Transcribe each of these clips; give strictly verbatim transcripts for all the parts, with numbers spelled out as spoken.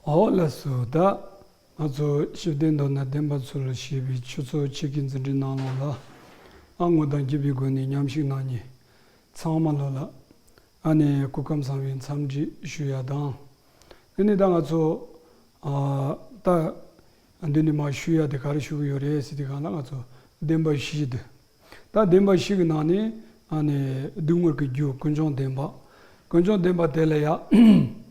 ཨོ་ལགས་སོ། ད་ང་ཚོ་ཤེས་ལྡན་མདོར་ན་བདེན་པ་ཚོ་ལ་ཞེས་པའི་ཆུ་ཚོད་ཕྱེད་ཀའི་འཛིན་གྲྭའི་ནང་ལོགས་ལ་ཨ་ངོ་དང་རྒྱུ་བའི་སྒོ་ནས་མཉམ་ཞུགས་གནང་མཁན་ཚང་མ་ལོགས་ལ་ཨ་ནི་སྐུ་ཁམས་བཟང་བའི་འཚམས་འདྲི་ཞུ་ཡ་དང་། དེ་ནས་ད་ང་ཚོ་ཨ་ད་འདི་ནས་མར་ཞུ་ཡ་དེ་ག་རེ་ཞུ་གི་ཡོད་རེད་ཟེར་དུས་སྒང་ལ་ང་ཚོ་བདེན་པ་བཞི་དེ། ད་བདེན་པ་བཞི་གི་ནང་ནས་ཨ་ནི་སྡུག་བསྔལ་གྱི་རྒྱུ་ཀུན་འབྱུང་བདེན་པ། ཀུན་འབྱུང་བདེན་པ་དེ་ལ་ཡ།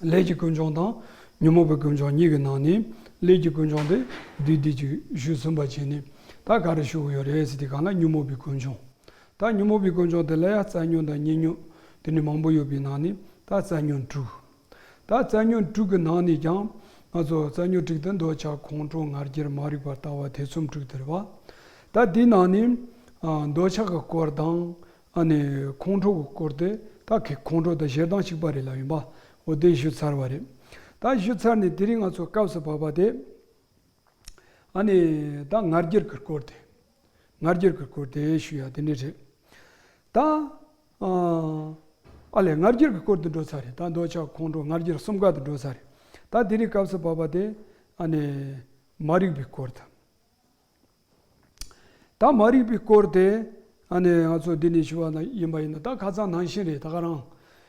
ལས་ཀྱི་ཀུན་འབྱུང་དང་ཉོན་མོངས་པའི་ཀུན་འབྱུང་གཉིས་ཀྱི་ནང་ནས་ལས་ཀྱི་ཀུན་འབྱུང་དེ་བསྡུས་བསྡུས་ཀྱི་ཞུས་ཟིན་པ་བྱས་ནས་ད་ག་རེ་ཞུ་གི་ཡོད་རེད་ཟེར་དུས་སྒང་ལ་ཉོན་མོངས་པའི་ཀུན་འབྱུང་། ད་ཉོན་མོངས་པའི་ཀུན་འབྱུང་དེ་ལ་ཡང་རྩ་ཉོན་དང་གཉིས་ཉོན་དེ་ནས་མང་པོ་ཡོད་པའི་ནང་ནས་ད་རྩ་ཉོན་དྲུག་ད་རྩ་ཉོན་དྲུག་གི་ནང་ནས་ཀྱང་ང་ཚོ་རྩ་ཉོན་དྲུག་དེ་འདོད་ཆགས་ཁོང་ཁྲོ་ང་རྒྱལ་མ་རིག་པ་ལྟ་བ་ཐེ་ཚོམ་དྲུག་དེ་རེད་བ། ད་དེའི་ནང་ནས་ཨ་འདོད་ཆགས་ཀྱི་སྐོར་དང་། ཨ་ནི་ཁོང་ཁྲོ་གི་སྐོར་དེ་ད་ཁེ་ཁོང་ཁྲོ་དང་ཞེ་སྡང་གཅིག་པ་རེད་ལབ་ཡིན་པ། འོ་དེ་ཞུས་ཚར་བ་རེད། ད་ཞུས་ཚར་ནས་དེ་རིང་ང་ཚོ་སྐབས་སུ་བབ་པ་དེ། ཨ་ནི་ད་ང་རྒྱལ་གྱི་སྐོར་དེ། ང་རྒྱལ་གྱི་སྐོར་དེ་ཞུ་ཡ་དེ་འདྲ་རེད། ད་ཨ་ཨ་ལས་ང་རྒྱལ་གྱི་སྐོར་དུ་འགྲོ་ཚར་རེད། ད་འདོད་ཆགས་ཁོང་ཁྲོ་ང་རྒྱལ་གསུམ་ཀ་དུ་འགྲོ་ཚར་རེད། ད་དེ་རིང་སྐབས་སུ་བབ་པ་དེ་ཨ་ནི་མ་རིག་པའི་སྐོར་དང་། ད་མ་རིག་པའི་སྐོར་དེ་ཨ་ནི་ང་ཚོ་འདི་ནས་ཞུ་བ་ན་ཡིན་པ་ཡིན་ན་ད་ཁ་སང་ནང་བཞིན་རེད། ད་ག་རང་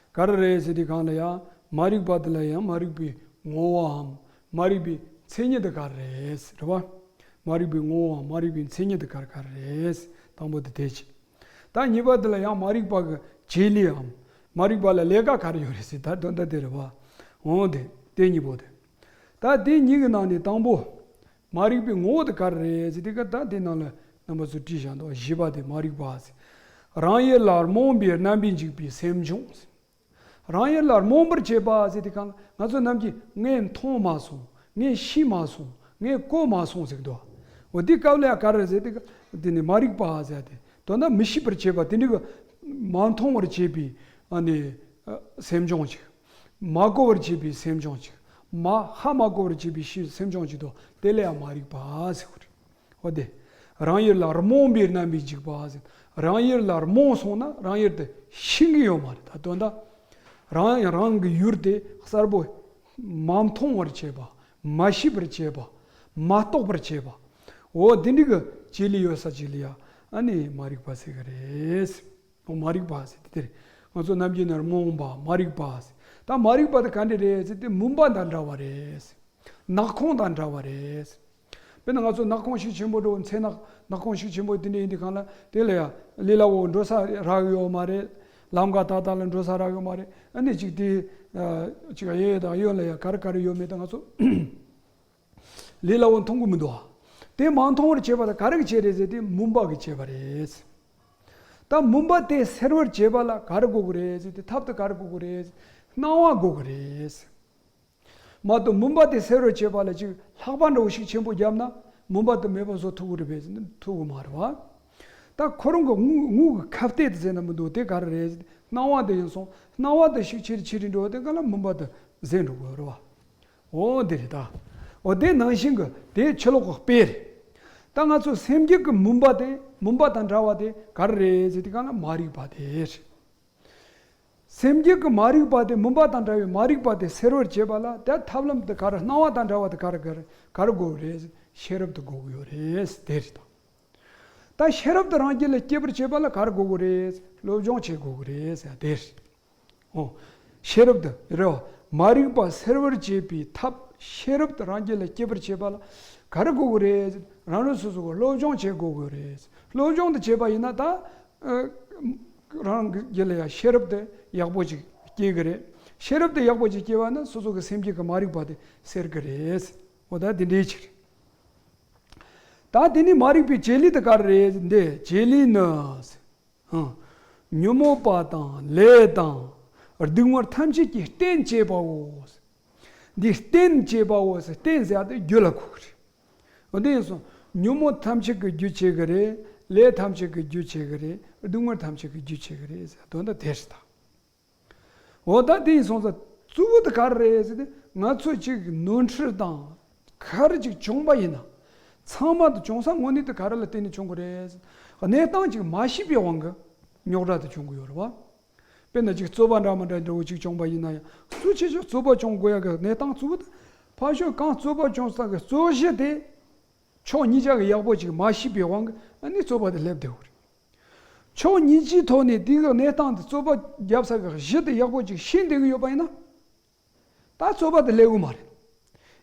ག་རེ་རེད་ཟེར་དུས་སྒང་ལ་ཡང་མ་རིག་པ་དེ་ལ་ཡང་མ་རིག་པའི་ངོ་བོའམ་མ་རིག་པའི་མཚན་ཉིད་དེ་ག་རེ་རེད་རེད་བ། མ་རིག་པའི་ངོ་བོའམ་མ་རིག་པའི་མཚན་ཉིད་དེ་ག་རེ་ག་རེ་རེད། དང་པོ་དེ་དེ་བྱས། ད་གཉིས་པ་དེ་ལ་ཡང་མ་རིག་པ་གི་བྱེད་ལས་འམ། མ་རིག་པ་ལ་ལས་ཀ་ག་རེ་ཡོད་རེད་ཟེར་ད་དོན་དག་དེ་རེད་བ། འོང་དེ་དེ་གཉིས་པོ་དེ། ད་དེ་གཉིས་ཀྱི་ནང་ནས་དང་པོ། མ་རིག་པའི་ངོ་བོ་དེ་ག་རེ་རེད་ཟེར་དེ་ག་ད་དེ་ནང་ལ་རྣམ་པ་ཚོ་བྲིས་བཞག་འདུག་བཞི་པ་དེ་མ་རིག་པ་ཟེར། རང་ཡུལ་ལ་རྨོངས་པའི་རྣམ་པར་འཇུག་པའི་སེམས་བྱུང་ཟེར། རང་ཡུལ་ལ་རྨོངས་པར་བྱེད་པ་ཟེར་དེ་གང་ང་ཚོ་ནམ་གྱི་ངས་མཐོང་མ་སོང་། ངས་ཤེས་མ་སོང་། ངས་གོ་མ་སོང་ཟེར་གི་འདུག་འོ་དེ་སྐབས་ལ་ཡང་ག་རེ་ཟེར་དེ་ག་དེ་ནི་མ་རིག་པ་ཟེར་དེ་དོན་དག་མི་ཤེས་པར་བྱེད་པ་དེ་འདྲ་གི་མ་མཐོང་བར་བྱེད་པའི་ཨ་ནི་སེམས་བྱུང་ཅིག་མ་གོ་བར་བྱེད་པའི་སེམས་བྱུང་ཅིག་མ་ཧ་མ་གོ་བར་བྱེད་པའི་ཤེས་སེམས་བྱུང་ཅིག་འདུག་དེ་ལ་ཡང་མ་རིག་པ་ཟེར་གི་རེད། འོ་དེ། རང་ཡུལ་ལ་རྨོངས་པའི་རྣམ་པར་འཇུག་པ་ཟེར། རང་ཡུལ་ལ་རྨོངས་སོང་ན་རང་ཡུལ་དེ་ཤེས་ཀྱི་ཡོད་མ་རེད། ད་དོན་དག་རང་རང་གི་ཡུལ་དེ་གསལ་པོ་མ་མཐོང་བར་བྱེད་པ། མ་ཤེས་པར་བྱེད་པ། མ་རྟོགས་པར་བྱེད་པ། འོ་དེ་འདྲ་གི་བྱེད་ལས་ཡོད་ས་ཅིག་ལ་ཡ་ཨ་ནི་མ་རིག་པ་ཟེར་གི་རེད། འོ་མ་རིག་པ་ཟེར་དེ་དེ་རེད། ང་ཚོ་ནམ་རྒྱུན་ནས་རྨོངས་པ་མ་རིག་པ་ཟེར། ད་མ་རིག་པ་དེ་ག་འདྲ་རེད་ཟེར་དེ་མུན་པ་དང་འདྲ་བ་རེད། ནག་ཁུང་དང་འདྲ་བ་རེད། དཔེར་ན་ང་ཚོ་ནག་ཁུང་ཤུགས་ཆེན་པོ་འགྲོ་ཚེ་ནག་ནག་ཁུང་ཤུགས་ཆེན་པོ་དེ་འདྲ་ཡིན་དུས་གང་ལ་དེ་ལ་ཡ་ལས་སླ་བོ་འགྲོ་ས་རག་ཡོད་མ་རེད། ལམ་ཀ་ཏག་ཏག་ལ་འགྲོ་ས་རག་ཡོད་མ་རེད། ཨ་ནི་ཅིག་དེ་ཅིག་གཡས་དང་གཡོན་ལ་ཡ་ག་རེ་ག་རེ་ཡོད་མེད་དང་ང་ཚོ་ལས་སླ་བོ་མཐོང་གི་མི་འདུག་ཨ། དེ་མ་མཐོང་བར་བྱེད་པ་དང་ག་རེ་གི་བྱེད་རེད་ཟེར་དེ་མུན་པ་གི་བྱེད་པ་རེད། ད་མུན་པ་དེ་སེལ་བར་བྱེད་པ་ལ་ག་རེ་དགོས་ཀྱི་རེད་ཟེར་དེ་ཐབས་དེ་ག་རེ་དགོས་ཀྱི་རེད་ཟེར་སྣང་བ་དགོས་ཀྱི་རེད། མ་གཏོགས་མུན་པ་དེ་སེལ་བར་བྱེད་པ་ལ་ཅིག་ལྷགས་པ་འདྲ་བོ་ཤུགས་ཆེན་པོ་བརྒྱབ་ན་མུན་པ་དེ་མེད་པ་བཟོ་ཐུབ་ཀྱི་རེད་པས་ཟེར་ན་ཐུབ་ཀྱི་མ་རེད་བ། ད་ཁོ་རང་གི་དངོས་དངོས་ཀྱི་ཁ་གཏད་དེ་ཟེར་ན་མི་འདུག་དེ་ག་རེ་རེད་ཟེར་སྣང་བ་དེ་ཡིན་སོང་། སྣང་བ་དེ་ཤུགས་ཆེ་རུ་ཆེ་རུ་འགྲོ་བ་དེ་ག་ལ་མུན་པ་དེ་ཟད་འགྲོ་དགོས་རེད་བ། འོ་དེ་རེད་ད། འོ་དེ་ནང་བཞིན་གྱི་དེ་ཕྱི་ལོགས་ཀྱི་དཔེ་རེད། ད་ང་ཚོ་སེམས་རྒྱུད་ཀྱི་མུན་པ་དེ་མུན་པ་དང་འདྲ་བ་དེ་ག་རེ་རེད་ཟེར་དེ་ག་ལ་མ་རིག་པ་དེ་རེད། སེམས་རྒྱུད་ཀྱི་མ་རིག་པ་དེ་མུན་པ་དང་འདྲ་བའི་མ་རིག་པ་དེ་སེལ་བར་བྱེད་པ་ལ་དེ་ཐབས་ལམ་དེ་ག་རེ་སྣང་བ་དང་འདྲ་བ་དེ་ག་རེ་ག་རེ་ག་རེ་དགོས་རེད། ཤེས་རབ་དེ་དགོས་ཀྱི་ཡོད་རེད་དེ་རེད་ད། ད་ཤེས་རབ་དེ་རང་རྒྱུད་ལ་སྐྱེ་བར་བྱེད་པ་ལ་ག་རེ་དགོས་ཀྱི་རེད། སློབ་སྦྱོང་བྱེད་དགོས་ཀྱི་རེད་ཟེར་དེ་རེད། འོ། ཤེས་རབ་དེ་རེད་བ། མ་རིག་པ་སེལ་བར་བྱེད་པའི་ཐབས་ཤེས་རབ་དེ་རང་རྒྱུད་ལ་སྐྱེ་བར་བྱེད་པ་ལ་ག་རེ་དགོས་ཀྱི་རེད། རང་རང་སོ་སོ་གི་སློབ་སྦྱོང་བྱེད་དགོས་ཀྱི་རེད། སློབ་སྦྱོང་དེ་བྱེད་པ་ཡིན་ན་ད་ཨ་རང་གི་རྒྱུད་ལ་ཡང་ཤེས་རབ་དེ་ཡག་པོ་ཅིག་སྐྱེ་གི་རེད། ཤེས་རབ་དེ་ཡག་པོ་ཅིག་སྐྱེ་བ་ན་སོ་སོ་གི་སེམས་རྒྱུད་ཀྱི་མ་རིག་པ་དེ་སེལ་གི་རེད། འོ་ད་དེ་འདྲའི་ཅིག་རེད། ད་དེ་ནི་མ་རིག་པའི་བྱེད་ལས་དེ་ག་རེ་རེད། འདི་བྱེད་ལས་ནི། ཨང་། ཉོན་མོངས་པ་དང་ལས་དང་སྡུག་བསྔལ་ཐམས་ཅད་ཀྱི་རྟེན་བྱེད་པའོ། འདི་རྟེན་བྱེད་པའོ་ཟེར་རྟེན་ཟེར་ཡ་དེ་རྒྱུ་ལ་གོ་གི་རེད། འོ་དེ་ཡིན་སོང་ཉོན་མོངས་ཐམས་ཅད་ཀྱི་རྒྱུ་བྱེད་ཀྱི་རེད། ལས་ཐམས་ཅད་ཀྱི་རྒྱུ་བྱེད་ཀྱི་རེད། སྡུག་བསྔལ་ཐམས་ཅད་ཀྱི་རྒྱུ་བྱེད་ཀྱི་རེད་ཟེར་དོན་དག་དེ་རེད་ད། འོ་ད་དེ་ཡིན་སོང་ཙང་གཙོ་བོ་དེ་ག་རེ་རེད་ཟེར་ཏེ་ང་ཚོ་ཅིག་ནོར་འཁྲུལ་དང་ག་རེ་ཅིག་བྱུང་པ་ཡིན་ན་ཚང་མ་དེ་བྱུང་ས་དངོས་གནས་དེ་ག་རེ་ལ་བརྟེན་ནས་བྱུང་གི་རེད་ཟེར། གནས་སྟངས་ཅིག་མ་ཤེས་པའི་དབང་གིས་རྙོག་དྲ་དེ་བྱུང་གི་ཡོད་རེད་བ། དཔེར་ན་ཅིག་རྩོད་པ་འདྲ་མི་འདྲ་འདྲ་བོ་ཅིག་བྱུང་པ་ཡིན་ན་ཡང་གཙོ་ཆེ་ཤོས་རྩོད་པ་བྱུང་དགོས་ཡ་གི་གནས་སྟངས་གཙོ་བོ་དེ་ཕར་ཕྱོགས་གང་རྩོད་པ་བྱུང་ས་གི་རྩོད་གཞི་དེ་ཕྱོགས་གཉིས་ཆ་གི་ཡག་པོ་ཅིག་མ་ཤེས་པའི་དབང་གིས་ཨ་ནི་རྩོད་པ་དེ་སླེབས་བསྡད་ཡོད་རེད། ཕྱོགས་གཉིས་ཀྱི་ཐོག་ནས་དེ་གི་གནས་སྟངས་དེ་རྩོད་པ་བརྒྱབ་ས་གི་གཞི་དེ་ཡག་པོ་ཅིག་ཤེས་བསྡད་གི་ཡོད་པ་ཡིན་ན། ད་རྩོད་པ་དེ་སླེབས་གི་མ་རེད།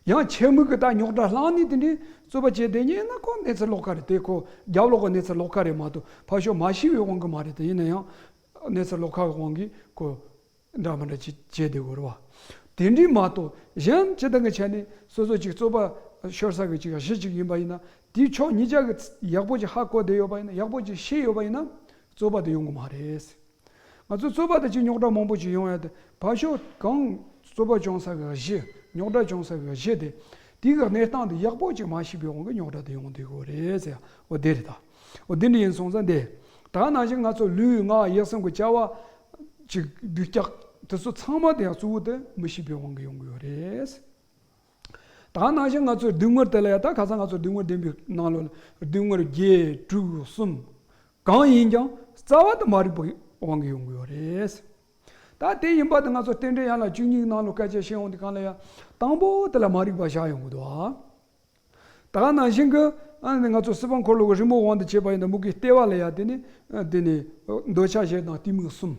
ཡང་ཆེད་དམིགས་ཀྱི་ད་རྙོག་དྲ་བསླངས་ནས་དེ་འདྲའི་རྩོད་པ་བྱས་བསྡད་མཁན་ཡིན་ན་ཁོ་གནས་ཚུལ་ལོགས་ཀ་རེད་དེ། ཁོ་རྒྱབ་ལོགས་ཀྱི་གནས་ཚུལ་ལོགས་ཀ་རེད་མ་གཏོགས་ཕར་ཕྱོགས་མ་ཤེས་པའི་དབང་གིས་མ་རེད་དེ། ཡིན་ན་ཡང་གནས་ཚུལ་ལོགས་ཀ་གི་དབང་གིས་ཁོ་འདྲ་མི་འདྲ་ཅིག་བྱས་བསྡད་ཡོད་རེད་བ། དེ་འདྲའི་མ་གཏོགས་གཞན་སྤྱི་བཏང་གི་ཆ་ནས་སོ་སོ་ཅིག་རྩོད་པ་ཤོར་ས་གི་ཅིག་གཞི་ཅིག་ཡིན་པ་ཡིན་ན་དེའི་ཕྱོགས་གཉིས་ཆ་གི་ཡག་པོ་ཅིག་ཧ་གོ་བསྡད་ཡོད་པ་ཡིན་ན། ཡག་པོ་ཅིག་ཤེས་ཡོད་པ་ཡིན་ན་རྩོད་པ་དེ་ཡོང་གི་མ་རེད། ང་ཚོ་རྩོད་པ་དང་ཅིག་རྙོག་དྲ་མང་པོ་ཅིག་ཡོང་ཡ་དེ་ཕར་ཕྱོགས་གང་རྩོད་པ་བྱུང་ས་གི་གཞི། རྙོག་དྲ་བྱུང་ས་གི་གཞི་དེ་དེའི་གི་གནས་སྟངས་དེ་ཡག་པོ་ཅིག་མ་ཤེས་པའི་དབང་གིས་རྙོག་དྲ་དེ་ཡོང་བསྡད་ཡོད་རེད་ཟེར་ཡ། འོ་དེ་རེད་ད། འོ་དེ་འདྲ་ཡིན་སོང་ཙང་དེ། ད་ནང་བཞིན་ང་ཚོ་ལུས་ངག་ཡིད་གསུམ་གི་བྱ་བ་ཅིག་སྡུག་ཅག་དེ་ཚོ་ཚང་མ་དེ་ཡང་གཙོ་བོ་དེ་མི་ཤེས་པའི་དབང་གིས་ཡོང་གི་ཡོད་རེད། ད་ནང་བཞིན་ང་ཚོའི་སྡུག་བསྔལ་དེ་ལ་ཡ། ད་ཁ་སང་ང་ཚོ་སྡུག་བསྔལ་བདེན་པའི་ནང་ལོགས་ལ་སྡུག་བསྔལ་བརྒྱད་དྲུག་གསུམ་གང་ཡིན་ཀྱང་རྩ་བ་དེ་མ་རིག་པའི་དབང་གིས་ཡོང་གི་ཡོད་རེད། ད་དེ་ཡིན་པ་དེ་ང་ཚོ་རྟེན་འབྲེལ་ཡན་ལག་བཅུ་གཉིས་ནང་ལོགས་སྐད་ཆ་བཤད་ཡོང་དུས་སྒང་ལ་ཡ། དང་པོ་དེ་ལ་མ་རིག་པ་བཞག་ཡོང་གི་འདུག་ཨ། ད་ག་ནང་བཞིན་གྱི་ཨ་ནི་ང་ཚོ་སྲིད་པ་འཁོར་ལོ་གི་རི་མོ་དབང་དུ་བྱས་པ་ཡིན་ན་མུ་གེའི་ལྟེ་བ་ལ་ཡ། དེ་ནི་དེ་ནི་འདོད་ཆགས་ཞེ་སྡང་གཏི་མུག་གསུམ།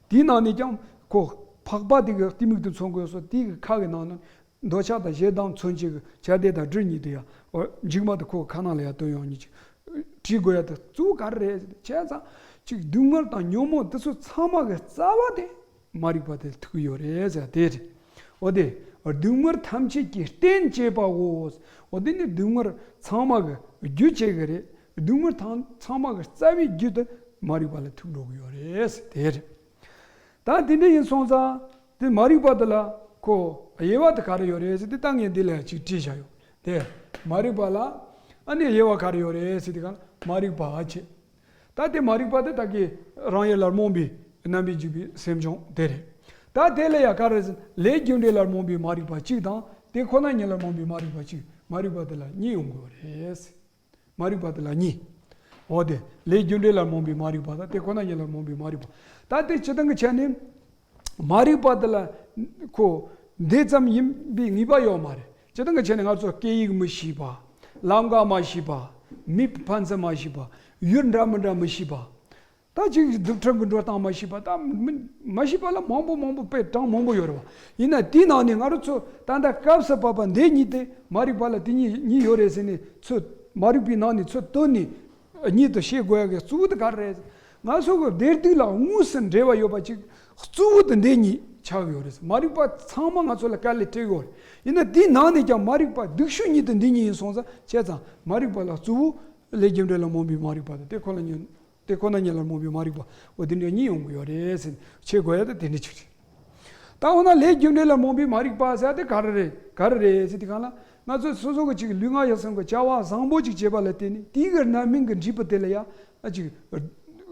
དེའི་ནང་ནས་ཀྱང་ཁོ་འཕགས་པ་དེ་གི་གཏི་མུག་དེ་མཚོན་དགོས་སོ། དེ་གི་ཁ་གི་ནང་ན་འདོད་ཆགས་དང་ཞེ་སྡང་མཚོན་བྱེད་ཀྱི་ཆ་དེ་དང་སྦྲུལ་གཉིས་དེ་ཡ། འོ་མཇུག་མ་དེ་ཁོ་གི་ཁ་ནང་ལ་ཡ་བཏོན་ཡོང་ནི་ཅིག་བྲིས་དགོས་ཡ་དེ་གཙོ་བོ་ག་རེ་རེད་ཟེར་ན། བྱས་ཙང་ཅིག་སྡུག་བསྔལ་དང་ཉོན་མོངས་དེ་ཚོ་ཚང་མ་གི་རྩ་བ་དེ་མ་རིག་པ་དེ་ཐུག་ཡོད་རེད་ཟེར་དེ་རེད། འོ་དེ་སྡུག་བསྔལ་ཐམས་ཅད་ཀྱི་རྟེན་བྱེད་པའོ། འོ་དེ་ནི་སྡུག་བསྔལ་ཚང་མ་གི་རྒྱུ་བྱེད་གི་རེད། སྡུག་བསྔལ་ཚང་མ་གི་རྩ་བའི་རྒྱུ་དེ་མ་རིག་པ་ལ་ཐུག་འགྲོ་གི་ཡོད་རེད་ཟེར་དེ་རེད། ད་དེ་འདྲ་ཡིན་སོང་ཙང་དེ་མ་རིག་པ་དེ་ལ་ཁོ་དབྱེ་བ་དེ་ག་རེ་ཡོད་རེད་ཟེར་དེ་ད་ངས་འདི་ལ་ཅིག་བྲིས་བཞག་ཡོད། དེ་མ་རིག་པ་ལ་ཨ་ནི་དབྱེ་བ་ག་རེ་ཡོད་རེད་ཟེར་དེ་ག་ལ་མ་རིག་པ་ཨ་ཆེ། ད་དེ་མ་རིག་པ་དེ་ད་གི་རང་ཡུལ་ལ་རྨོངས་པའི་རྣམ་པར་འཇིག་པའི་སེམས་བྱུང་དེ་རེད། ད་དེ་ལ་ཡ་ག་རེ་ཟེར་ན་ལས་རྒྱུ་འབྲས་ལ་རྨོངས་པའི་མ་རིག་པ་གཅིག་དང་དེ་ཁོ་ན་ཉིད་ལ་རྨོངས་པའི་མ་རིག་པ་གཅིག་མ་རིག་པ་དེ་ལ་གཉིས་ཡོང་དགོས་རེད། མ་རིག་པ་དེ་ལ་གཉིས། འོ་དེ་ལས་རྒྱུ་འབྲས་ལ་རྨོངས་པའི་མ་རིག་པ་དང་དེ་ཁོ་ན་ཉིད་ལ་རྨོངས་པའི་མ་རིག་པ། ད་དེ་སྤྱི་བཏང་གི་ཆ་ནས་མ་རིག་པ་དེ་ལ་ཁོ་འདི་ཙམ་ཡིན་པའི་ངེས་པ་ཡོད་མ་རེད། སྤྱི་བཏང་གི་ཆ་ནས་ང་ཚོ་སྐད་ཡིག་མི་ཤེས་པ། ལམ་ཀ་མ་ཤེས་པ། མིའི་ཕན་ཚུན་མ་ཤེས་པ། ཡུལ་འདྲ་མི་འདྲ་མི་ཤེས་པ། ད་ཅིག་རྡུལ་ཕྲན་གྱི་འགྲོ་སྟངས་མ་ཤེས་པ། ད་མི་མ་ཤེས་པ་ལ་མང་པོ་མང་པོ་དཔེ་གྲངས་མང་པོ་ཡོད་རེད་བ། ཡིན་ན་དེའི་ནང་ནས་ང་རང་ཚོ་ད་ལྟ་སྐབས་སུ་བབ་པ་འདི་གཉིས་དེ་མ་རིག་པ་ལ་དེ་གཉིས་གཉིས་ཡོད་རེད་ཟེར་ནས་ཚུར་མ་རིག་པའི་ནང་ནས་ཚུར་བཏོན་ནས་གཉིས་དུ་ཤེས་དགོས་ཡ་གི་གཙོ་བོ་དེ་ག་རེ་རེད། ང་ཚོ་གི་བདེ་སྡུག་ལ་དངོས་སུ་འབྲེལ་བ་ཡོད་པ་ཅིག་གཙོ་བོ་དེ་འདི་གཉིས་ཆགས་ཡོད་རེད། མ་རིག་པ་ཚང་མ་ང་ཚོ་ལ་དཀའ་ལས་སྤྲད་ཡོད་རེད། ཡིན་ན་དེའི་ནང་ནས་ཀྱང་མ་རིག་པ་སྡུག་ཤོས་གཉིས་དེ་འདི་གཉིས་ཡིན་སོང་ཙང་བྱས་ཙང་མ་རིག་པ་ལ་གཙོ་བོ་ལས་རྒྱུ་འབྲས་ལ་རྨོངས་པའི་མ་རིག་པ་དང་དེ་ཁོ་ན་ཉིད་དེ་ཁོ་ན་ཉིད་ལ་རྨོངས་པའི་མ་རིག་པ། འོ་དེ་འདྲ་གཉིས་ཡོང་གི་ཡོད་རེད་ཟེར་ནས་ཆེ་དགོས་ཡ་དེ་དེ་འདྲ་ཅིག་རེད། ད་འོ་ན་ལས་རྒྱུ་འབྲས་ལ་རྨོངས་པའི་མ་རིག་པ་ཟེར་དེ་ག་རེ་རེད། ག་རེ་རེད་ཟེར་དེ་གང་ལ་ང་ཚོ་སོ་སོ་གི་ཅིག་ལུས་ངག་ཡིད་གསུམ་གི་བྱ་བ་བཟང་པོ་ཅིག་བྱེད་པ་ལ་བརྟེན་ནས་དེའི་གི་རྣམ་སྨིན་གི་འབྲས་བུ་དེ་ལ་ཡ་ཨ་ཅིག་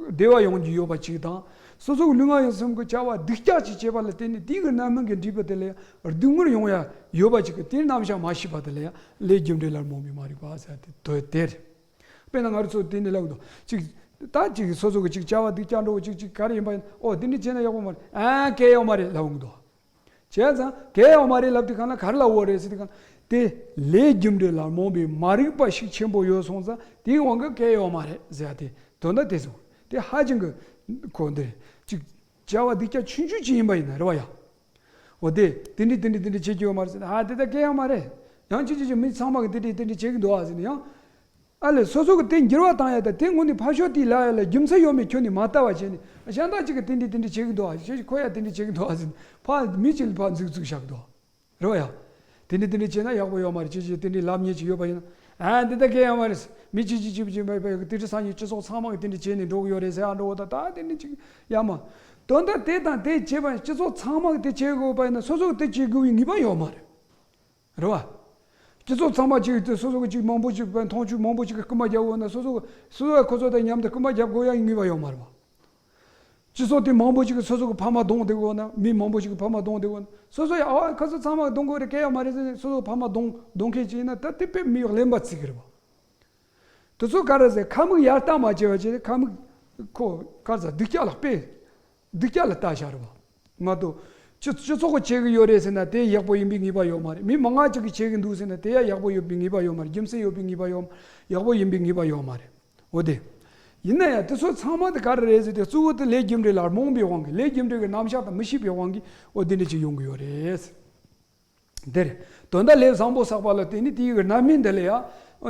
བདེ་བ་ཡོང་རྒྱུ་ཡོད་པ་ཅིག་དང་། སོ་སོ་གི་ལུས་ངག་ཡིད་གསུམ་གི་བྱ་བ་སྡུག་ཅག་ཅིག་བྱེད་པ་ལ་བརྟེན་ནས་དེའི་གི་རྣམ་སྨིན་གི་འབྲས་བུ་དེ་ལ་ཡ་སྡུག་བསྔལ་ཡོང་ཡ་ཡོད་པ་ཅིག་གི་དེའི་རྣམ་གཞག་མ་ཤེས་པ་དེ་ལ་ཡ་ལས་རྒྱུ་འབྲས་ལ་རྨོངས་པའི་མ་རིག་པ་ཟེར་དེ་དོན་དེ་རེད། དཔེར་ན་ང་རང་ཚོ་དེ་ནི་ལབ་འདུག་ཅིག་ད་ཅིག་སོ་སོ་གི་ཅིག་བྱ་བ་སྡུག་ཅག་འདྲ་བོ་ཅིག་ཅིག་ག་རེ་ཡིན་པ་ཡིན། ཨོ་དེ་འདྲ་བྱས་ན་ཡག་པོ་མ་རེད། ཨ་གལ་ཡོད་མ་རེད་ལབ་འདུག་བྱས་ཙང་གལ་ཡོད་མ་རེད་ལབ་དུས་གང་ལ་ག་རེ་ལབ་འོ་རེད་ཟེར་དུས་གང་དེ་ལས་རྒྱུ་འབྲས་ལ་རྨོངས་པའི་མ་རིག་པ་ཤུགས་ཆེན་པོ་ཡོད་སོང་ཙང་དེའི་དབང་གིས་གལ་ཡོད་མ་རེད་ཟེར་ཡ་དེ་དོན་དག་དེ་ཟེར། དེ་ཧ་ཅང་གི་གོ་འདི་རེད། ཅིག་བྱ་བ་སྡུག་ཅག་ཆུང་ཆུང་ཅིག་ཡིན་པ་ཡིན་ན་རེད་བ་ཡ། འོ་དེ་དེ་འདྲ་དེ་འདྲ་དེ་འདྲ་བྱེད་ཀྱི་ཡོད་མ་རེད་ཟེར་ན། ཨ་དེ་ད་གལ་ཡོད་མ་རེད། ཡང་ཅི་ཅི་ཅི་མི་ཚང་མ་གི་དེ་འདྲ་དེ་འདྲ་བྱེད་ཀྱི་འདུག་ཨ་ཟེར་ནས་ཡང་། ཨ་ལས་སོ་སོ་གི་དེ་འགྱུར་བ་བཏང་ཡ་དང་དེ་ངོ་ནས་ཕར་ཕྱོགས་དེ་ལ་ཡ་ལ་རྒྱུ་མཚན་ཡོད་མེད་ཁྱོན་ནས་མ་ལྟ་བ་བྱས་ནས་གཞན་དག་ཅིག་གི་དེ་འདྲ་དེ་འདྲ་བྱེད་ཀྱི་འདུག་ཨ་ཞེས་ཁོ་ཡ་དེ་འདྲ་བྱེད་ཀྱི་འདུག་ཨ་ཟེར་ནས་ཕར་མི་གཅིག་ལ་ཕར་འཛུགས་འཛུགས་བཞག་གི་འདུག་རེད་བ་ཡ། དེ་འདྲ་དེ་འདྲ་བྱས་ན་ཡག་པོ་ཡོད་མ་རེད། ཅི་ཅི་དེ་འདྲའི་ལབ་མཁན་ཅིག་ཡོད་པ་ཡིན་ན། ཨ་འདི་ལྟ་གལ་ཡོད་མ་རེད། མི་གཅིག་གཅིག་གཅིག་གཅིག་མེད་པའི་དེ་འདྲ་སང་ཉིན་སྤྱི་ཚོགས་ཚང་མ་གི་དེ་འདྲ་བྱས་ནས་འགྲོ་གི་ཡོད་རེད་ཟེར་ཡ་འགྲོ་བ་ད་ད་དེ་འདྲ་ཅིག་ཡ་མ། དོན་དག་དེ་དང་དེ་བྱས་པ་སྤྱི་ཚོགས་ཚང་མ་གི་དེ་བྱེད་དགོས་པ་ཡིན་ན་སོ་སོ་གི་དེ་བྱེད་དགོས་པའི་ངེས་པ་ཡོད་མ་རེད། རེད་བ། སྤྱི་ཚོགས་ཚང་མ་གཅིག་དེ་སོ་སོ་གི་གཅིག་མང་པོ་གཅིག་པའི་མཐོང་ཆོས་མང་པོ་གཅིག་གི་སྐུལ་མ་རྒྱག་འོ་ན་སོ་སོ་གི་སོ་སོ་ཡ་ཁོ་ཚོ་དང་མཉམ་དུ་སྐུལ་མ་རྒྱབ་དགོས་ཡ་ངེས་པ་ཡོད་མ་རེད་བ། སྤྱི་ཚོགས་དེ་མང་པོ་གཅིག་གི་སོ་སོ་གི་ཕ་མ་གདོང་དེ་འོ་ན་མི་མང་པོ་གཅིག་གི་ཕ་མ་གདོང་དེ་འོ་ན་སོ་སོ་ཡ་ཨ་ཁ་སོ་ཚང་མ་གདོང་དགོས་རེད་གལ་ཡོད་མ་རེད་ཟེར་ནས་སོ་སོ་ཕ་མ་གདོང་གདོང་མཁན་ཅིག་ཡིན་ན་ད་དེ་དཔེ་མི་ཡག་གླེན་པ་ཚིག་གི་རེད་བ། དེ་ཚོ་ག་རེ་ཟེར་ཁ་མིག་ཡར་ལྟ་མ་བྱས་པ་བྱས་ནས་ཁ་མིག་ཁོ་ག་རེ་ཟེར་སྡུག་ཅག་ལ་དཔེ་ སྡུག་ཅག་ལ་ལྟ་བྱ་རེད་བ། མ་གཏོགས་སྤྱི་སྤྱི་ཚོགས་ཀྱིས་བྱེད་ཀྱི་ཡོད་རེད་ཟེར་ན་དེ་ཡག་པོ་ཡིན་པའི་ངེས་པ་ཡོད་མ་རེད། མི་མང་ང་ཅིག་གིས་བྱེད་ཀྱི་འདུག་ཟེར་ན་དེ་ཡང་ཡག་པོ་ཡོད་པའི་ངེས་པ་ཡོད་མ་རེད། རྒྱུ་མཚན་ཡོད་པའི་ངེས་པ་ཡོད་ཡག་པོ་ཡིན་པའི་ངེས་པ་ཡོད་མ་རེད། འོ་དེ། ཡིན་ན་ཡང་དེ་ཚོ་ཚང་མ་དེ་ག་རེ་རེད་ཟེར་དུས་གཙོ་བོ་དེ་ལས་རྒྱུ་འབྲས་ལ་རྨོངས་པའི་དབང་གིས། ལས་རྒྱུ་འབྲས་ཀྱི་རྣམ་གཞག་དང་མི་ཤེས་པའི་དབང་གིས་འོ་དེ་འདྲ་ཅིག་ཡོང་གི་ཡོད་རེད། དེ་རེད། དོན་དག་ལས་བཟང་པོ་བསགས་པ་ལ་བརྟེན་ནས་དེའི་རྣམ་སྨིན་དེ་ལ་ཡང་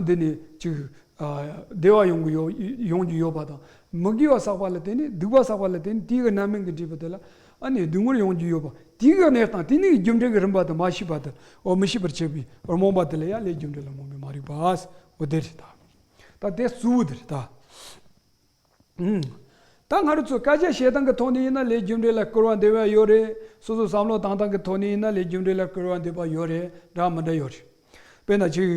འདི་ནི་ཅིག་བདེ་བ་ཡོང་གི་ཡོད། ཡོང་རྒྱུ་ཡོད་པ་དང་། མི་དགེ་བ་བསགས་པ་ལ་བརྟེན་ནས་སྡིག་པ་བསགས་པ་ལ་བརྟེན་ནས་དེའི་རྣམ་སྨིན་གྱིས་བསྒྲིབས་པ་དེ་ལ་ཨ་ནི་སྡུག་བསྔལ་ཡོང་རྒྱུ་ཡོད་པ། དེའི་གནས་སྟངས་དེ་ནི་རྒྱུ་འབྲས་ཀྱི་རིམ་པ་དེ་མ་ཤེས་པ་དེ། འོ་མི་ཤེས་པར་བྱེད་པའི་རྨོངས་པ་དེ་ལ་ཡང་ལས་རྒྱུ་འབྲས་ལ་རྨོངས་པའི་མ་རིག་པ། འོ་དེ་རེད་ད། ད་དེ་གཙོ་བོ་དེ་རེད་ད། ད་ང་རང་ཚོ་སྐད་ཆ་བཤད་སྟངས་ཀྱི་ཐོག་ནས་ཡིན་ན་ལས་རྒྱུ་འབྲས་ལ་སྐུར་བ་འདེབས་པ་ཡོད་རེད། སོ་སོ་བསམ་བློ་བཏང་སྟངས་ཀྱི་ཐོག་ནས་ཡིན་ན་ལས་རྒྱུ་འབྲས་ལ་སྐུར་བ་འདེབས་པ་ཡོད་རེད། འདྲ་མི་འདྲ་ཡོད་རེད། དཔེར་ན་ཅིག་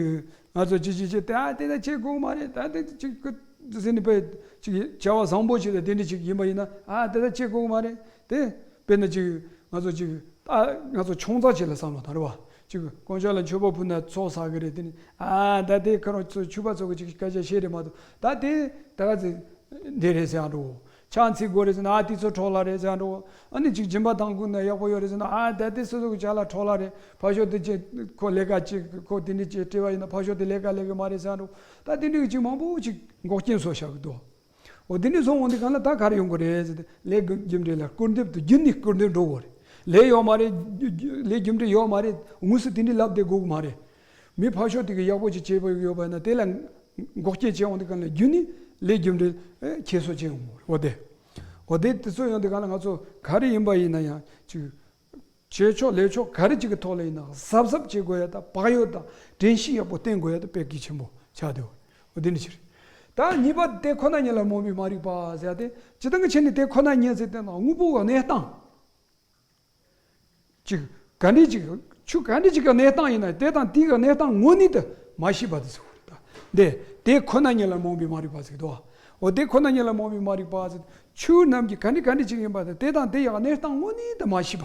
ང་ཚོ་ཅིག་ཅིག་ཅིག་ད་དེ་ད་བྱེད་དགོས་མ་རེད། ད་དེ་ཅིག་ཟེར་ནས་དཔེ་ཅིག་བྱ་བ་བཟང་པོ་ཅིག་ད་དེ་འདྲ་ཅིག་ཡིན་པ་ཡིན་ན། ཨ་དེ་ད་བྱེད་དགོས་མ་རེད་དེ། དཔེར་ན་ཅིག་ང་ཚོ་ཅིག་ད་ང་ཚོ་ཆུང་ཙག་ཅིག་ལ་བསམ་བློ་བཏང་རེད་བ། ཅིག་དཀོན་མཆོག་ལ་མཆོད་པ་ཕུལ་ན་ཚོགས་བསགས་གི་རེད། དེ་ནི་ཨ་ད་དེ་ཁ་རོག་ཚོ་ཕྱུག་པ་ཚོ་གི་ཅིག་སྐད་ཆ་བཤད་རེད་མ་གཏོགས། ད་དེ་ད་ག་ཚོད་འདི་རེད་ཟེར་ཡང་འགྲོ། ཕྱག་འཚལ་དགོས་རེད་ཟེར་ན་ཨ་དེ་ཚོ་འཕྲོ་བརླག་རེད་ཟེར་ཡང་འགྲོ། ཨ་ནི་ཅིག་སྦྱིན་པ་གཏང་དགོས་ན་ཡག་པོ་ཡོད་རེད་ཟེར་ན་ཨ་ད་དེ་སོ་སོ་གི་ཅ་ལག་འཕྲོ་བརླག་རེད། ཕར་ཕྱོགས་དེ་ཅིག་ཁོ་ལས་ཀ་ཅིག་ཁོ་དེ་འདྲ་ཅིག་སྤྲད་པ་ཡིན་ན་ཕར་ཕྱོགས་དེ་ལས་ཀ་ལས་གི་མ་རེད་ཟེར་ཡང་འགྲོ། ད་དེ་འདྲ་གི་ཅིག་མང་པོ་ཅིག་འགོག་རྐྱེན་བཟོ་བཞག་གི་འདུག་འོ་དེ་འདྲ་སོང་འོང་དེ་གང་ལ་ད་ག་རེ་ཡོང་གི་རེད་ཟེར་ཏེ། ལས་རྒྱུ་འབྲས་ལ་སྐུར་འདེབས་དུ་རྒྱུན་ནས་སྐུར་འདེབས་འགྲོ་དགོས་རེད། ལས་ཡོད་མ་རེད། ལས་རྒྱུ་འབྲས་ཡོད་མ་རེད། དངོས་སུ་དེ་འདྲའི་ལབ་བསྡད་དགོས་ཀྱི་མ་རེད། མི་ཕར་ཕྱོགས་དེ་གི་ཡག་པོ་ཅིག་བྱེད་པ་ཡོད་པ་ན་དེ་ལ་འགོག་རྐྱེན་བྱས་འོང་དེ་གང་ལ་རྒྱུན་ནས་ལས་རྒྱུ་འབྲས་ཁྱད་གསོད་བྱས་འོང་གི་རེད། འོ་དེ། འོ་དེ་དེ་ཚོ་ཡོང་དེ་གང་ལ་ང་ཚོ་ག་རེ་ཡིན་པ་ཡིན་ན་ཡང་ཅིག་བྱེད་ཕྱོགས་ལས་ཕྱོགས་ག་རེ་ཅིག་གི་ཐོག་ལ་ཡིན་ན་གཟབ་གཟབ་བྱེད་དགོས་ཡ་དང་བག་ཡོད་དང་དྲན་ཤེས་ཡག་པོ་བསྟེན་དགོས་ཡ་དང་དཔེ་གལ་ཆེན་པོ་ཆགས་བསྡད་ཡོད། འོ་དེ་འདྲ་ཅིག་རེད། ད་གཉིས་པ་དེ་ཁོ་ན་ཉིད་ལ་རྨོངས་པའི་མ་རིག་པ་ཟེར་ཡ་དེ་སྤྱིར་བཏང་གི་ཆ་ནས་དེ་ཁོ་ན་ཉིད་ཟེར་དེ་ན་དངོས་པོ་གི་གནས་སྟངས་ཅིག་ག་འདྲ་ཅིག་ཆོས་ག་འདྲ་ཅིག་གི་གནས་སྟངས་ཡིན་ན་དེ་དང་དེའི་གི་གནས་སྟངས་དངོས་གནས་དེ་མ་ཤེས་པ་དེ་ཟེར་བ་རེད། ད་དེ་དེ་ཁོ་ན་ཉིད་ལ་རྨོངས་པའི་མ་རིག་པ་ཟེར་གི་འདུག་འོ་དེ་ཁོ་ན་ཉིད་ལ་རྨོངས་པའི་མ་རིག་པ་ཟེར། ཆོས་རྣམས་ཀྱི་ག་འདྲ་ག་འདྲ་ཅིག་ཡིན་པ་དེ་དེ་དང་དེ་ཡི་གནས་སྟངས་དངོས་གནས་དེ་མ་ཤེས་པ།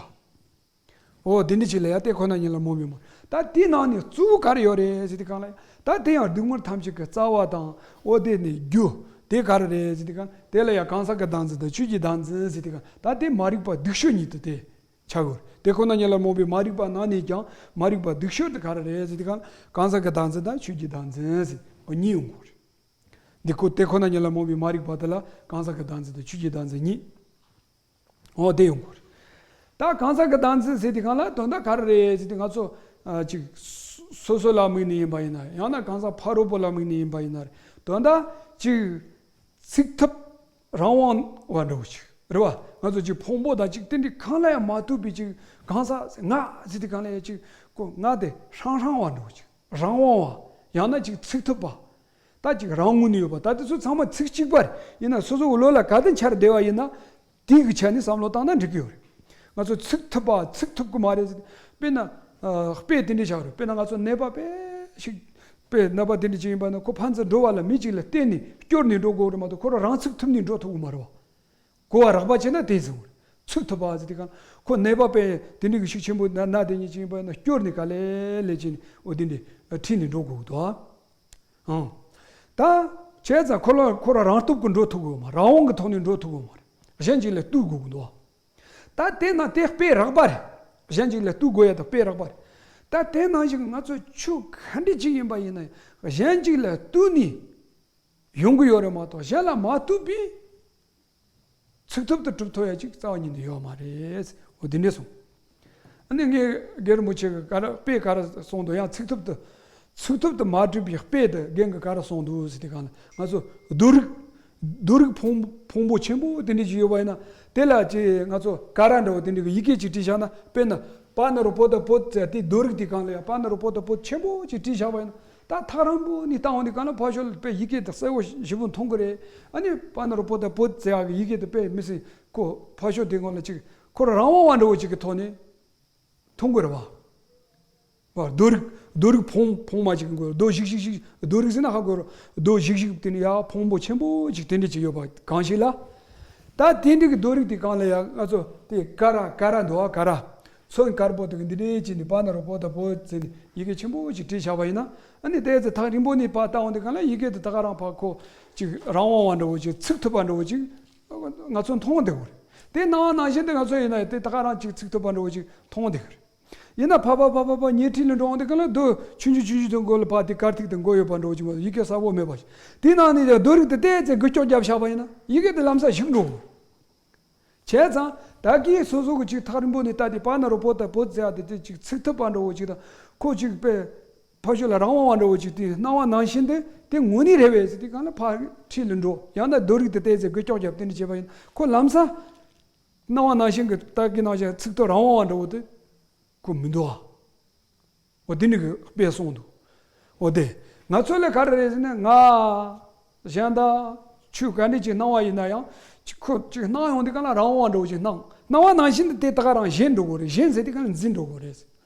འོ་དེ་འདྲ་ཅིག་ལ་ཡང་དེ་ཁོ་ན་ཉིད་ལ་རྨོངས་པའི་མ། ད་དེའི་ནང་ནས་གཙོ་བོ་ག་རེ་ཡོད་རེད་ཟེར་དུས་གང་ལ་ཡང་ད་དེ་ཡང་སྡུག་བསྔལ་ཐམས་ཅད་ཀྱི་རྩ་བ་དང་འོ་དེ་ནི་རྒྱུ་དེ་ག་རེ་རེད་ཟེར་དུས་གང་དེ་ལ་ཡང་གང་ཟག་གི་བདག་འཛིན་དང་ཆོས་ཀྱི་བདག་འཛིན་ཟེར་དུས་གང་ད་དེ་མ་རིག་པ་སྡིག་ཤོས་ཉིད་དུ་དེ་ཆགས་ཡོད་རེད། དེ་ཁོ་ན་ཉིད་ལ་རྨོངས་པའི་མ་རིག་པ་ནང་ནས་ཀྱང་མ་རིག་པ་སྡིག་ཤོས་དེ་ག་རེ་རེད་ཟེར་དུས་གང་གང་ཟག་གི་བདག་འཛིན་དང་ཆོས་ཀྱི་བདག་འཛིན་ཟེར་འོ་གཉིས་ཡོང་གི་རེད། འདི་ཁོ་དེ་ཁོ་ན་ཉིད་ལ་རྨོངས་པའི་མ་རིག་པ་དེ་ལ་གང་ཟག་གི་བདག་འཛིན་དང་ཆོས་ཀྱི་བདག་འཛིན་གཉིས། འོ་དེ་ཡོང་གི་རེད། ད་གང་ཟག་གི་བདག་འཛིན་ཟེར་དུས་གང་ལ་དོན་དག་ག་རེ་རེད་ཟེར་དུས་ང་ཚོ་ཨ་ཅིག་སོ་སོ་ལ་དམིགས་ནས་ཡིན་པ་ཡིན་ན་ཡང་ན་གང་ཟག་ཕ་རོལ་པོ་ལ་དམིགས་ནས་ཡིན་པ་ཡིན་ན་རེད། དོན་དག་ཅིག་ཚུགས་ཐུབ་རང་དབང་བ་འདྲ་བོ་ཅིག་རེད་བ། ང་ཚོ་ཅིག་ཕུང་པོ་དང་ཅིག་དེ་འདྲའི་གང་ལ་ཡང་མ་ལྟོས་པའི་ཅིག་གང་ཟག་ང་ཟེར་དུས་གང་ལ་ཡང་ཅིག་ཁོ་ང་དེ་ཧྲང་ཧྲང་བ་འདྲ་བོ་ཅིག་རང་དབང་བ་ཡང་ན་ཅིག་ཚུགས་ཐུབ་པ། ད་ཅིག་རང་ངོས་ནས་ཡོད་པ་ད་དེ་ཚོ་ཚང་མ་ཚིག་གཅིག་པ་རེད། ཡིན་ན་སོ་སོ་གི་བློ་ལ་ག་དུས་འཆར་བསྡད་པ་ཡིན་ན་དེའི་གི་ཆ་ནས་བསམ་བློ་བཏང་ན་འགྲིག་གི་ཡོད་རེད། ང་ཚོ་ཚུགས་ཐུབ་པ་ཚུགས་ཐུབ་གི་མ་རེད་ཟེར། དཔེར་ན་ཨ་དཔེ་དེ་འདྲ་བཞག་རེད། དཔེར་ན་ང་ཚོ་ནད་པ་དཔེ་ཞིག་དཔེ་ནད་པ་དེ་འདྲ་ཅིག་ཡིན་པ་ན་ཁོ་ཕན་ཚུན་འགྲོ་བ་ལ་མི་གཅིག་ལ་བརྟེན་ནས་སྐྱོར་ནས་འགྲོ་དགོས་རེད་མ་གཏོགས་ཁོ་རང་རང་ཚུགས་ཐུབ་ནས་འགྲོ་ཐུབ་གི་མ་རེད་བ། གོ་བ་རགས་པ་བྱས་ན་དེ་ཟེར་བ་རེད། ཚུགས་ཐུབ་པ་ཟེར་དུས་གང་ཁོ་ནད་པ་དཔེ་དེ་འདྲ་གི་ཤུགས་ཆེན་པོ་ན་ན་དེ་ཉིད་ཅིག་ཡིན་པ་ན་སྐྱོར་ནས་ག་ལེ་ལེ་བྱས་ནས་འོ་དེ་འདྲ་ཁྲིད་ནས་འགྲོ་དགོས་འདུག་ཨ། ཨང་། ད་བྱས་ཙང་ཁོ་ལ་ཁོ་རང་རང་སྟོབས་ཀྱིས་འགྲོ་ཐུབ་དགོས་མ་རང་དབང་གི་ཐོག་ནས་འགྲོ་ཐུབ་དགོས་མ་རེད། གཞན་གཅིག་ལ་ལྟོས་དགོས་ཀྱི་འདུག་ད་དེ་ན་དེ་དཔེ་རགས་པ་རེད། གཞན་གཅིག་ལ་ལྟོས་དགོས་ཡ་དང་དཔེ་རགས་པ་རེད། ད་དེ་ནང་བཞིན་ང་ཚོ་ཆོས་ག་འདྲ་ཅིག་ཡིན་པ་ཡིན་ན་གཞན་གཅིག་ལ་ལྟོས་ནས་ཡོང་གི་ཡོད་རེད་མ་གཏོགས་གཞན་ལ་མ་ལྟོས་པའི་ཚུགས་ཐུབ་ཏུ་གྲུབ་ཐུབ་ཡ་ཅིག་རྩ་བ་ཉིད་ནས་ཡོད་མ་རེད། འོ་དེ་འདྲས་སོང་། ཨ་ནི་ངས་རྒན་རིན་པོ་ཆེ་གི་ག་རེ་དཔེ་ག་རེ་གསུངས་འདུག་ཡང་ཚུགས་ཐུབ་ཏུ་ཚུགས་ཐུབ་ཏུ་མ་གྲུབ་པའི་དཔེ་དེ་རྒན་གྱིས་ག་རེ་གསུངས་འདུག་ཟེར་དུས་གང་ལ་ང་ཚོ་རྡོ་རིགས་རྡོ་རིགས་ཕུང་ཕུང་པོ་ཆེན་པོ་དེ་འདྲས་ཅིག་ཡོད་པ་ཡིན་ན་དེ་ལ་ཅིག་ང་ཚོ་ཀ་ར་འདྲ་བོ་དེ་འདྲས་ཀྱི་ཡི་གེ་ཅིག་བྲིས་བཞག་ན་དཔེར་ན་པ་ན་རོ་པོ་ཏ་པོ་ཟེར་དེ་རྡོ་རིགས་དེ་གང་ལ་ཡང་པ་ན་རོ་པོ་ཏ་པོ་ཆེན་པོ་ཅིག་བྲིས་བཞག་པ་ཡིན་ན། ད་ཐག་རིང་པོ་ནས་བལྟ་འོང་དུས་གང་ལ་ཕར་ཕྱོགས་ལ་དཔེ་ཡི་གེ་དེ་གསལ་བོ་ཞེ་པོ་མཐོང་གི་རེད། ཨ་ནི་པ་ན་རོ་པོ་ཏ་པོ་ཟེར་ཡག་གི་ཡི་གེ་དེ་དཔེ་མི་སྲིད་ཁོ་ཕར་ཕྱོགས་དེ་སྔོན་ལ་ཅིག་ཁོ་རང་དབང་བ་འདྲ་བོ་ཅིག་གི་ཐོག་ནས་མཐོང་གི་རེད་བ། བ་རྡོ་རིགས་རྡོ་རིགས་ཕུང་ཕུང་མ་ཅིག་གི་རྡོ་ཞིག་ཞིག་ཞིག་རྡོ་རིགས་ཟེར་ན་ཧ་གོ་རོ། རྡོ་ཞིག་ཞིག་དེ་ནི་ཡ་ཕུང་པོ་ཆེན་པོ་ཅིག་དེ་འདྲ་ཅིག་ཡོད་པ་གང་ཞིག་ལ། ད་དེ་འདྲ་གི་རྡོ་རིགས་དེ་གང་ལ་ཡ་ང་ཚོ་དེ་ཀ་ར་ཀ་ར་འདུག་ཨ་ཀ་ར། ཚོན་དཀར་པོ་དེ་གི་འདི་འདྲའི་ཅིག་ནི་པ་ན་རོ་པོ་ཏ་པོ་ཟེར་ནས་ཡི་གེ་ཆེན་པོ་ཅིག་བྲིས་བཞག་པ་ཡིན་ན། ཨ་ནི་དེ་ཚོ་ཐག་རིང་པོ་ནས་ཕར་བལྟ་འོང་དུས་གང་ལ་ཡི་གེ་དེ་ད་ག་རང་ཕར་ཁོ་ཅིག་རང་དབང་བ་འདྲ་བོ་ཅིག་ཚུགས་ཐུབ་པ་འདྲ་བོ་ཅིག་ང་ཚོ་མཐོང་བསྡད་ཡོད་རེད། དེ་སྣང་བ་ནང་བཞིན་དུ་ང་ཚོ་ཡིན་ན་དེ་ད་ག་རང་ཅིག་ཚིག་ཐོབ་པ་འདྲ་བོ་ཅིག་མཐོང་བསྡད་ཀྱི་རེད། ཡིན་ན་ཕ་ཕ་ཕ་ཕ་ཕ་ཉལ་ཁྲི་ལ་འགྲོ་འོང་དེ་ག་ལ་རྡོ་ཆུང་ཆུང་ཆུང་ཆུང་དུ་མགོ་ལ་ཕར་དེ་དཀར་ཐིག་དུ་མགོ་ཡོད་པ་འདྲ་བོ་ཅིག་མ་གཏོགས་ཡི་གེ་གསལ་པོ་མེད་པ་ཞིག་དེའི་ནང་ནས་རྡོ་རིགས་དེ་བལྟས་ཚེ་འགུལ་སྐྱོད་བརྒྱབ་བཞག་པ་ཡིན་ན་ཡི་གེ་དེ་ལམ་སང་ཞིག་འགྲོ་གི། བྱས་ཙང་ད་གིན་སོ་སོ་གི་ཅིག་ཐག་རིང་པོ་ནས་ལྟ་དེ་པ་ན་རོ་པོ་ཏ་པོ་ཟེར་ཡ་དེ་དེ་ཅིག་ཚིག་ཐུབ་པ་འདྲ་བོ་ཅིག་དང་ཁོ་ཅིག་པའི་ཕ་ཤོད་ལ་རང་དབང་བ་འདྲ་བོ་ཅིག་དེ་སྣང་བ་ནང་བཞིན་དེ་དེ་དངོས་གནས་རེད་བས་ཟེར་དེ་གང་ལ་ཕར་ཁྲིད་ལ་འགྲོ་ཡང་ན་རྡོ་རིགས་དེ་བལྟས་ཚེ་འགུལ་སྐྱོད་བརྒྱབ་དེ་འདྲ་བྱས་པ་ཡིན་ན་ཁོ་ལམ་སང་སྣང་བ་ནང་བཞིན་གྱི་ལྟ་གི་ནང་བཞིན་ཚིག་ཐོ་རང་དབང་བ་འདྲ་བོ་དེ་ཁོ་མི་འདུག་ཨ། འོ་དེ་འདྲ་གི་དཔེ་གསུངས་འདུག་འོ་དེ་ང་ཚོ་ལ་ག་རེ་རེད་ཟེར་ན་ང་གཞན་དག་ཆོས་ག་འདྲ་ཅིག་སྣང་བ་ཡིན་ན་ཡང་ཅིག་ཁོ་ཅིག་སྣང་ཡོང་དུས་གང་ལ་རང་དབང་འདྲ་བོ་ཅིག་སྣང་སྣང་བ་ནང་བཞིན་དུ་དེ་ད་ག་རང་ཞེན་འགྲོ་དགོས་རེད། ཞེན་ཟེར་དུས་གང་ལ་འཛིན་འགྲོ་དགོས་རེད།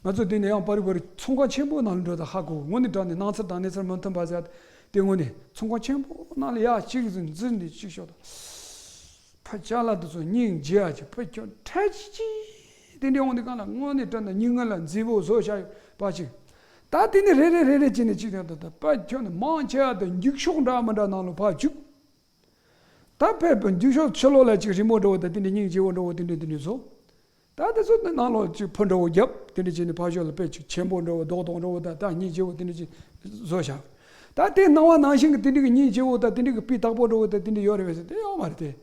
ང་ཚོ་དེ་ནས་ཡང་པར་རིས་པར་རིས་ཚོང་ཁང་ཆེན་པོ་ནང་ལ་འགྲོ་དང་ཧ་གོ་དངོས་གནས་དྲང་གནས་སྣང་ཚུལ་དང་གནས་ཚུལ་མི་མཐུན་པ་ཟེར་དེ་དངོས་གནས་ཚོང་ཁང་ཆེན་པོ་ནང་ལ་ཡ་གཅིག་ཟིན་འཛིན་དེ་གཅིག་ཤོག་དང་། ཕ་ཅག་ལ་དེ་ཚོ་སྙིང་རྗེ་ཡ་ཅིག་ཕ་ཁྱོད་ཁྲལ་ཅི་ཅི་དེ་འདྲ་འོང་དུས་གང་ལ་དངོས་གནས་དྲང་གནས་སྙིང་ངལ་ལ་མཛེས་པོ་བཟོ་བྱ་ཡོད་པ་ཅིག་ད་དེ་ནས་རེ་རེ་རེ་རེ་བྱས་ནས་ཅིག་དང་ད་ཕ་ཁྱོད་ནི་མང་ཆེ་བ་དེ་འགྱིག་ཤོག་འདྲ་མི་འདྲ་ནང་ལ་ཕར་བཅུག་ད་ཕེབས་པའི་འགྱིག་ཤོག་ཕྱི་ལོགས་ལ་ཅིག་རི་མོ་འདྲ་བོ་དང་དེ་འདྲའི་སྙིང་རྗེ་བོ་འདྲ་བོ་དེ་འདྲའི་དེ་འདྲའི་བཟོ། ད་དེ་ཚོ་ནི་ནང་ལོགས་ཅིག་ཕུ་འདྲ་བོ་བརྒྱབ་དེ་འདྲ་བྱས་ནས་ཕར་ཕྱོགས་ལ་དཔེ་ཅིག་ཆེན་པོ་འདྲ་བོ་རྡོག་རྡོག་འདྲ་བོ་དང་ད་སྙིང་རྗེ་བོ་དེ་འདྲ་ཅིག་བཟོ་བཞག་ད་དེ་སྣང་བ་ནང་བཞིན་གྱི་དེ་འདྲའི་གི་སྙིང་རྗེ་བོ་དང་དེ་འདྲའི་གི་སྤུས་དག་པོ་འདྲ་བོ་དང་དེ་འདྲ་ཡོད་རེད་བས་ཟེར་དེ་ཡོད་མ་རེད་དེ།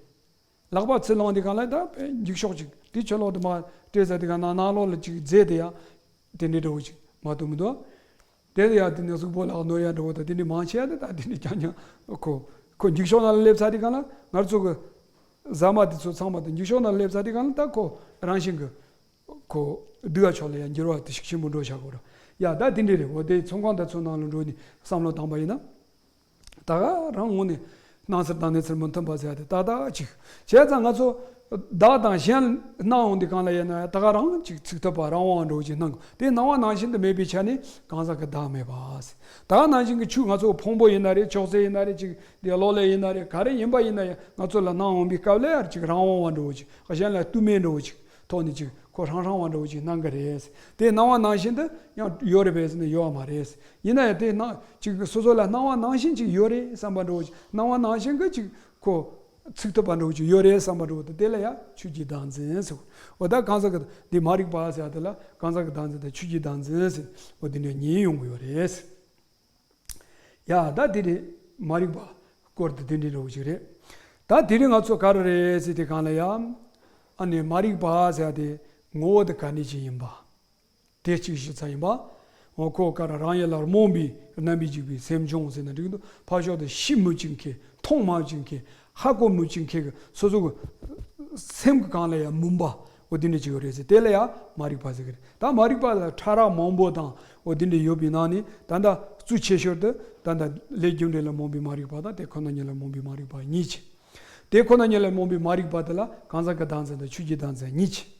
ལག་པ་ཚུར་བླངས་དེ་གང་ལ་ད་དཔེ་འགྱིག་ཤོག་ཅིག་དེ་ཕྱི་ལོགས་དུ་མ་སྤྲད་ཟེར་དེ་གང་ན་ནང་ལོགས་ལ་ཅིག་རྫས་དེ་ཡང་དེ་འདྲའི་འདྲ་བོ་ཅིག་མ་གཏོགས་མི་འདུག་དེ་ལ་ཡང་དེ་ནས་གཟུགས་པོ་ལ་གནོད་ཡ་འདྲ་བོ་དང་དེ་འདྲའི་མང་ཆེ་བ་དེ་ད་དེ་འདྲའི་རྐྱང་རྐྱང་ཁོ་ཁོ་འགྱིག་ཤོག་ནང་ལ་སླེབས་ཚར་དེ་གང་ལ་ང་ཚོ་གི་ཟ་མ་དེ་ཚོ་ཚང་མ་དེ་འགྱིག་ཤོག་ནང་ལ་སླེབས་ཚར་དེ་གང་ལ་ད་ཁོ་རང་བཞིན་གི་ཁོ་སྡུག་ག་ཕྱོགས་ལ་ཡང་འགྱུར་བ་དེ་ཞིག་ཆེན་པོ་འགྲོ་བཞག་གོ་ར་ཡ་ད་དེ་འདྲའི་རེད། འོ་དེ་ཚོང་ཁང་དེ་ཚོ་ནང་ལ་འགྲོ་ནས་བསམ་བློ་བཏང་པ་ཡིན་ན། ད་ག་རང་ངོ་ནས་སྣང་ཚུལ་དང་གནས་ཚུལ་མི་མཐུན་པ་ཟེར་ཡ་དེ་ཏག་ཏག་ཅིག་བྱས་ཙང་ང་ཚོ་བདག་དང་གཞན་སྣང་འོང་དུས་གང་ལ་ཡིན་ན་ཡང་ད་ག་རང་ཅིག་ཚིག་ཐོབ་པ་རང་དབང་འགྲོ་ཅིག་སྣང་དགོས། དེ་སྣང་བ་ནང་བཞིན་དུ་མེད་པའི་ཆ་ནས་གང་ཟག་གི་བདག་མེད་པ། ད་ག་ནང་བཞིན་གྱི་ཆོས་ང་ཚོ་ཕུང་པོ་ཡིན་ན་རེད། ཅོག་ཙེ་ཡིན་ན་རེད། ཅིག་དེ་གློག་ཀླད་ཡིན་ན་རེད། ག་རེ་ཡིན་པ་ཡིན་ན་ཡང་ང་ཚོ་ལ་སྣང་འོང་པའི་སྐབས་ལ་ཡང་ཅིག་རང་དབང་བ་འགྲོ་ཅིག་གཞན་ལ་ལྟོས་མེད་འགྲོ་ཅིག་ཐོག་ནས་ཅིག་ཁོ་ཧྲང་ཧྲང་བ་འདྲ་བོ་ཅིག་སྣང་གི་རེད། དེ་སྣང་བ་ནང་བཞིན་དུ་ཡང་ཡོད་རེད་པས་ཟེར་ན་ཡོད་མ་རེད། ཡིན་ན་ཡང་དེ་སྣང་ཅིག་སོ་སོ་ལ་སྣང་བ་ནང་བཞིན་ཅིག་ཡོད་རེད་བསམ་པ་འདྲ་བོ་ཅིག་སྣང་བ་ནང་བཞིན་གྱི་ཅིག་ཁོ་ཚིག་ཐུབ་པ་འདྲ་བོ་ཅིག་ཡོད་རེད་བསམ་པ་འདྲ་བོ་དེ་དེ་ལ་ཡང་ཆོས་ཀྱི་བདག་འཛིན་ཟེར། འོ་ད་གང་ཟག་གི་འདི་མ་རིག་པ་ཟེར་ཡ་དེ་ལ་གང་ཟག་གི་བདག་འཛིན་དང་ཆོས་ཀྱི་བདག་འཛིན་ཟེར། འོ་དེ་འདྲ་གཉིས་ཡོང་གི་ཡོད་རེད། ཡ་ད་དེ་རེད། མ་རིག་པ་སྐོར་དེ་དེ་འདྲའི་འདྲ་བོ་ཞིག་རེད། ད་དེ་རིང་ང་ཚོ་ག་རེ་རེད་ཟེར་དེ་གང་ལ་ཡ། ཨ་ནི་མ་རིག་པ་ཟེར་ཡ་དེ་ངོ་བོ་དེ་ག་ནས་ཅི་ཡིན་པ། དེ་གཅིག་ཞིག་ཚ་ཡིན་པ། འོ་ཁོ་ག་ར་རང་ཡུལ་ལ་རྨོངས་པའི་རྣམ་པར་འཇིག་པའི་སེམས་བྱུང་ཟེར་ན་འགྲིག་འདུག་ཕར་ཕྱོགས་དེ་ཤེས་མི་བཅུག་མཁན་མཐོང་མ་བཅུག་མཁན་ཧ་གོ་མི་བཅུག་མཁན་གྱི་སོ་སོ་གི་སེམས་ཀྱི་སྒང་ལ་ཡ་མུན་པ། འོ་དེ་འདྲ་ཅིག་ཡོད་རེད་ཟེར། དེ་ལ་ཡ་མ་རིག་པ་ཟེར་གི་རེད། ད་མ་རིག་པ་ལ་ཕྲ་རགས་མང་པོ་དང་འོ་དེ་འདྲ་ཡོད་པའི་ནང་ནས་ད་ལྟ་གཙོ་ཆེ་ཤོས་དེ་ད་ལྟ་ལས་རྒྱུ་འབྲས་ལ་རྨོངས་པའི་མ་རིག་པ་དང་དེ་ཁོ་ན་ཉིད་ལ་རྨོངས་པའི་མ་རིག་པ་གཉིས་ཆེ། དེ་ཁོ་ན་ཉིད་ལ་རྨོངས་པའི་མ་རིག་པ་དེ་ལ་གང་ཟག་གི་བདག་འཛིན་དང་ཆོས་ཀྱི་བདག་འཛིན་གཉིས་ཆེ།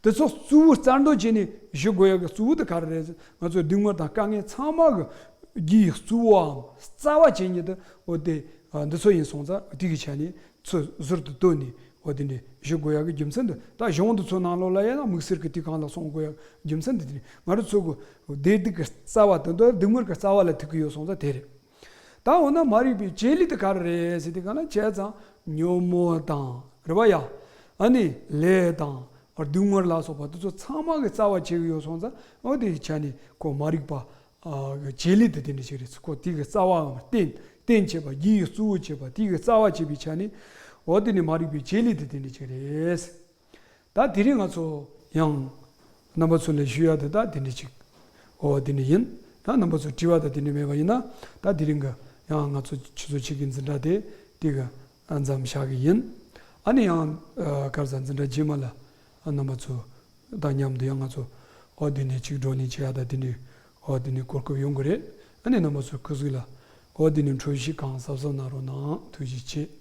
དེ་ཚོ་གཙོ་བོ་རྩ་འདོན་བྱས་ནས་ཞུ་དགོས་ཡག་གི་གཙོ་བོ་དེ་ག་རེ་རེད་ཟེར། ང་ཚོའི་སྡུག་བསྔལ་དང་དཀའ་ངལ་ཚང་མ་གི་རྒྱུའི་གཙོ་བོའམ་རྩ་བ་བྱེད་མཁན་དེ་འོ་དེ་འདི་ཚོ་ཡིན་སོང་ཙང་དེ་གི་ཆ་ནས་ཚུར་ཟུར་དུ་བཏོན་ནས་འོ་དེ་འདྲས་ཞུ་དགོས་ཡག་གི་རྒྱུ་མཚན་དེ། ད་གཞུང་དེ་ཚོ་ནང་ལོགས་ལ་ཡང་ན་དམིགས་བསལ་གྱི་དེ་གང་ལ་སོང་དགོས་ཡག་རྒྱུ་མཚན་དེ་དེ་ནི་ང་རང་ཚོ་གི་བདེ་སྡུག་གི་རྩ་བ་དེ་འདི་སྡུག་བསྔལ་གྱི་རྩ་བ་ལ་ཐུག་གི་ཡོད་སོང་ཙང་དེ་རེད། ད་འོ་ན་མ་རིག་པའི་བྱེད་ལས་དེ་ག་རེ་རེད་ཟེར་དེ་ག་ན་བྱས་ཙང་ཉོན་མོངས་དང་རེད་བ་ཡ། ཨ་ནི་ལས་དང་སྡུག་བསྔལ་ལ་སོགས་པ་དེ་ཚོ་ཚང་མ་གི་རྩ་བ་བྱེད་ཀྱི་ཡོད་སོང་ཙང་འོ་དེ་ཆ་ནས་ཁོ་མ་རིག་པ་ཨ་གི་བྱེད་ལས་དེ་དེ་འདྲ་ཞིག་རེད། ཁོ་དེ་གི་རྩ་བའམ་རྟེན་རྟེན་བྱེད་པ་རྒྱུའི་གཙོ་བོ་བྱེད་པ་དེ་གི་རྩ་བ་བྱེད་པའི་ཆ་ནས་འོ་དེ་ནི་མ་རིག་པའི་བྱེད་ལས་དེ་དེ་འདྲ་ཞིག་རེད། ད་དེ་རིང་ང་ཚོ་ཡང་རྣམ་པ་ཚོ་ལ་ཞུ་ཡ་དེ་ད་དེ་འདྲ་ཅིག་འོ་དེ་འདྲ་ཡིན། ད་རྣམ་པ་ཚོ་དྲི་བ་ད་དེ་འདྲ་མེད་པ་ཡིན་ན་ད་དེ་རིང་གི་ཡང་ང་ཚོ་ཆུ་ཚོད་གཅིག་གི་འཛིན་གྲྭ་དེ་དེ་གི་མཚམས་བཞག་གི་ཡིན། ཨ་ནི་ཡང་ག་རེ་ཟ་འཛིན་གྲྭ་རྗེས་མ་ལ་རྣམ་པ་ཚོ་དང་མཉམ་དུ་ཡང་ང་ཚོ་འོ་དེ་ནས་ཅིག་བགྲོ་གླེང་བྱེད་ཡ་ད་དེ་འདྲ་འོ་དེ་ནས་གོ་སྐབས་ཡོང་གི་རེད། ཨ་ནི་རྣམ་པ་ཚོ་སྐུ་གཟུགས་ལ་འོ་དེ་ནས་འཕྲོད་བཞེས་གང་གཟབ་གཟབ་གནང་རོགས་གནང་། ཐུགས་རྗེ་ཆེ།